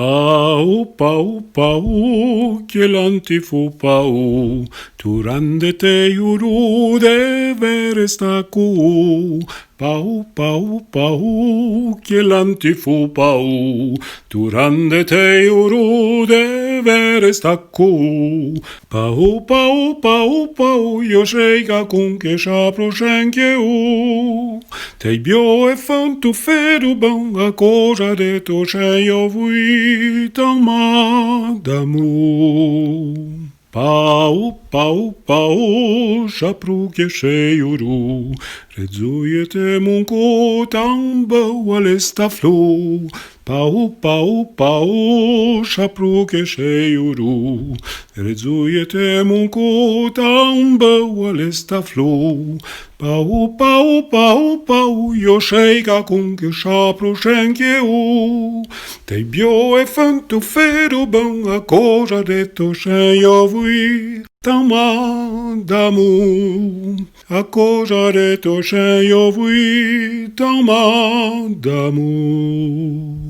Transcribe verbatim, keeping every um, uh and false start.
Pau, pau, pau, que l'antifo pau, torrant de te uru de veres ta cu. Pau, pau, pau, que l'antifo pau, torrant de te uru de veres ta cu. Pau, pau, pau, pau, io sei qu'a cun que s'aprochen que u. Tei bio e fan tu feru bon a cosa de to sen io vui tan ma d'amu. Pau, pau, pau, s'apruche sei uru, rezuiete mon cu tan bau a l'estaflu. Pau, pau, pau, s'apruche sei uru, rezuiete mon cu tan bau a l'estaflu. Pau, pau, pau, pau, io sei qu'a cun que s'aprochen que u. Tei bio e fan tu feru bon a cosa de to sen io vui tan ma d'amu. A cosa de to sen io vui tan ma d'amu.